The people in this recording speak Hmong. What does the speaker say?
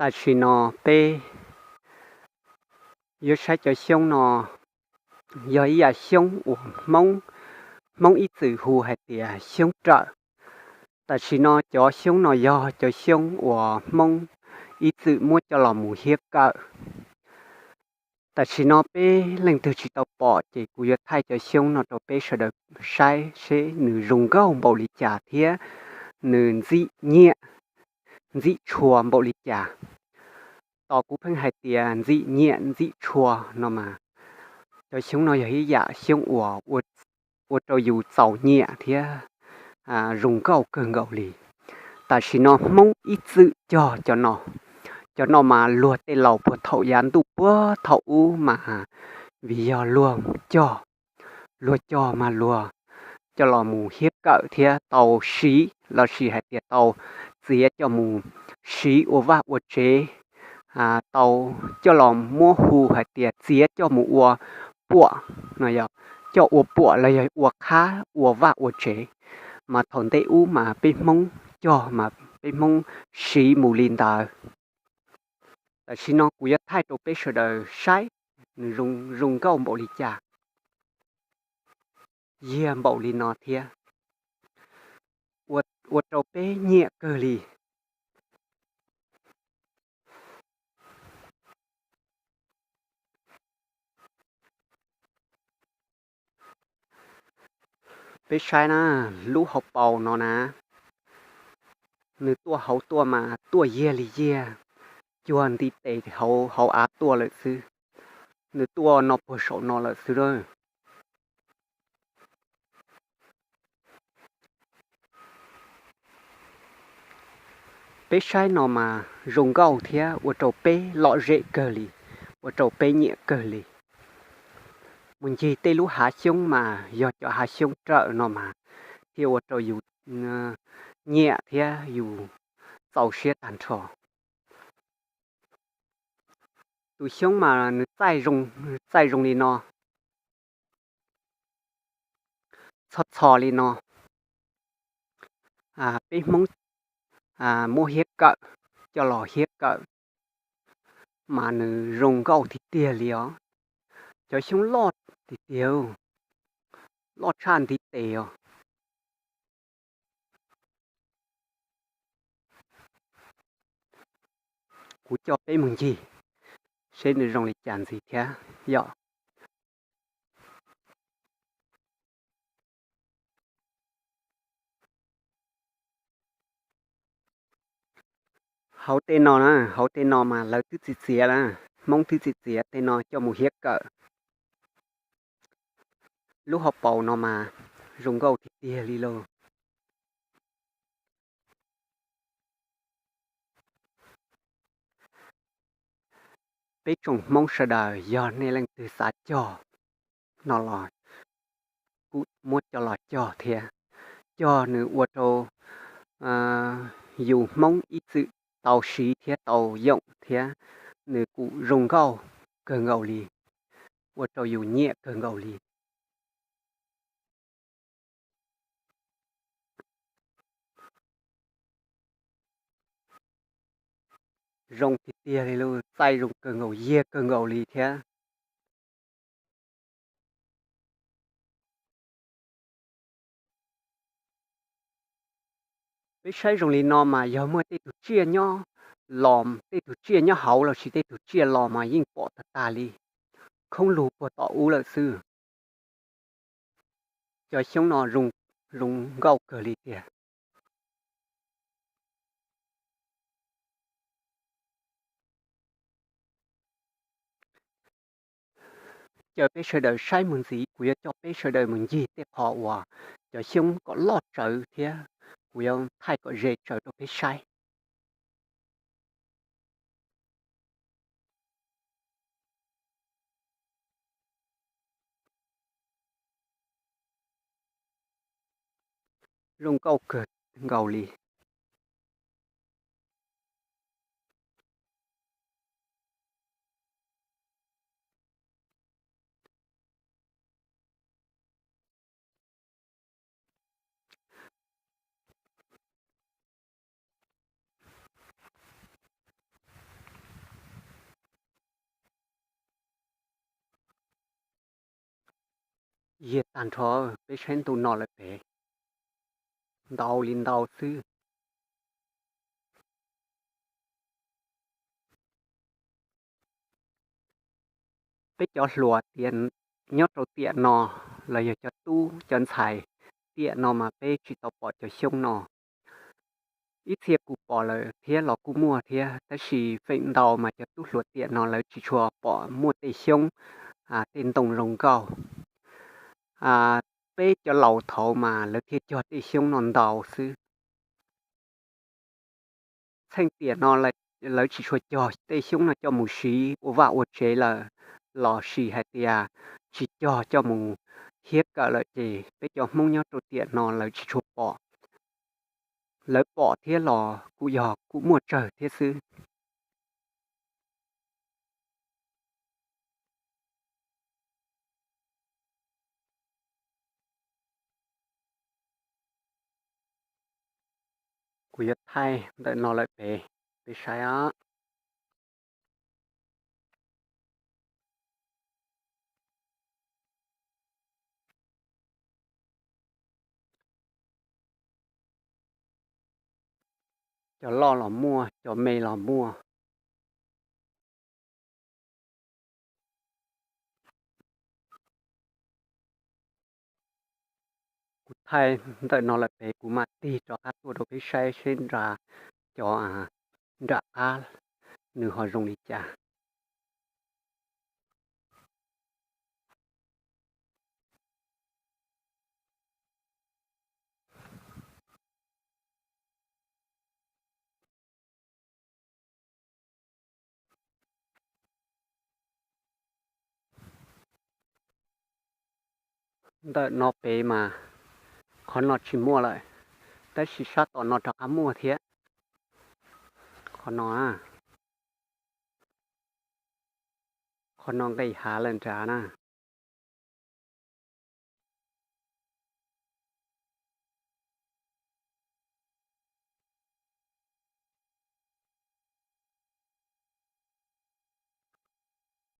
Tam sim no peb yuav saib cov xyoob no yog ib yam xyoob uas Hmoob, Hmoob ib txwm hu hais tias xyoob rawm. Tam sim no cov xyoob no yog cov xyoob uas Hmoob ib txwm muab coj los mus hiab kawm. Tam sim no peb leej twg tsis tau pom ces kuv yuav thaij cov xyoob no rau peb sawv daws saib seb nws zoo nkauj npaum li cas thiab nws ntxim nyiam, ntxim tshua npaum li cas. Tos kuv pheej hais tias ntxim nyiam ntxim tshua no mas, cov xyoob no yog ib yam xyoob uas ua rau yus txaus nyiam thiab zoo nkauj kawg nkaus li. Tam sim no Hmoob ib txwm cog cov no. Cov no mas luag tej laus puag thaum yav ntuj puag thaum ub mas, vim yog luag cog, luag cog mas luag coj los mus hiab kawm thiab tau siv lossis hais tias tau txiav coj mus siv ua vaj ua tsev, tau coj los muab hu hais tias txiav coj mus ua puam no, yog coj ua puam los yog ua qhab ua vaj ua tsev. Mas thaum ntej ub mas peb Hmoob cog mas peb Hmoob siv mus li ntawd. Tam sim no kuv yuav thaij rau peb sawv daws saib nws zoo nkauj npaum li cas, yiag npaum li no thiab, ua rau peb nyiam kawg li. Peb saib na, lub hauv paus no na, nws tuaj hauv tuaj mas tuaj yiag li yiag, cuag nti tes hauv av tuaj lawm xwb. Nws tuaj no puag saum no lawm xwb. Peb saib no mas zoo nkauj thiab ua rau peb lom zem kawg li, ua rau peb nyiam kawg li. Mus ncig tej lub hav xyoob mas yog cov hav xyoob rawm no mas thiaj ua rau yus nyiam thiab yus txaus siab tag nrho. Tus xyoob mas nws txaij zoo li no, txho txho li no, peb Hmoob muab hiab kawm, coj los hiab kawm, mas nws zoo nkauj tiag tiag li os. Cov xyoob loj tiag tiag, loj tshaj ntiv tes os. Kuv coj peb mus ncig seb nws zoo li cas ntxiv thiab yom. Hauv tej no na, hauv tej no mas lawv twb txiav txiav na, Hmoob twb txiav txiav tej no coj mus hiab kawm. Lub hauv paus no mas zoo nkauj tiag tiag li lauj. Peb tsoom Hmoob sawv daws yog nej leej twg xav cog no los kuj muab coj los cog thiab. Cog nws ua rau yus Hmoob ib txwm tau siv thiab tau yoom thiab nws kuj zoo nkauj kawg nkaus li, ua rau yus nyiam kawg nkaus li. Zoo tiag tiag li lauj, txaij zoo kawg nkaus, yiag kawg nkaus li thiab. Peb saib zoo li no mas yog muaj tej tug tsiaj nyob los, tej tug tsiaj nyob hauv lossis tej tug tsiaj los mas yeej pom tag tag li, khoob lug puag tom ub lawm xwb. Cov xyoob no zoo nkauj kawg li tiag. Caw peb sawv daws saib mus ntxiv, kuv yuav coj peb sawv daws mus ncig tej qhov uas cov xyoob kom loj tsawv thiab kuv yuav thaij kom ze tsawv rau peb saib. Zoo nkauj kawg nkaus li. Yiag tag nrho, peb saib ntu no lawm pem, ntau li ntau xwb. Peb cov hluas tiam nyob rau tiam no los yog cov tub cov ntxhais tiam no mas peb tsis tau pom cov xyoob no. Ib txhia kuj pom lawm thiab los kuj muaj thiab, tab sis feem ntau mas cov tub hluas tiam no lawv tsis tshua pom muaj tej xyoob, tej ntoo zoo nkauj. Peb cov laus thaud mas lawv thiaj cog tej xyoob no ntau xwb. Txheej tiam no lawv tsis tshua cog tej xyoob no coj mus siv ua vaj ua tsev lawm, los sis hais tias tsis cog coj mus hiab kawm lawm ces peb cov Hmoob nyob rau tiam no lawv tsis tshua pom. Lawv pom thiab los kuj yog kuj muaj tsawg thiab xwb. Kuv yuav thaij ntawm no lawm pem, peb saib os. Cov loj los muaj, cov me los muaj. Kuv thaij ntawm no lawm pem kuv mam tig rov qab tuaj rau peb saib seb nram cov, nram qab nws ho zoo li cas. Ntawm no pem mas qhov no tsis muaj lawm, tab sis sab tom no rov qab muaj thiab. Qhov no, qhov no nqis hav lawm nrad na.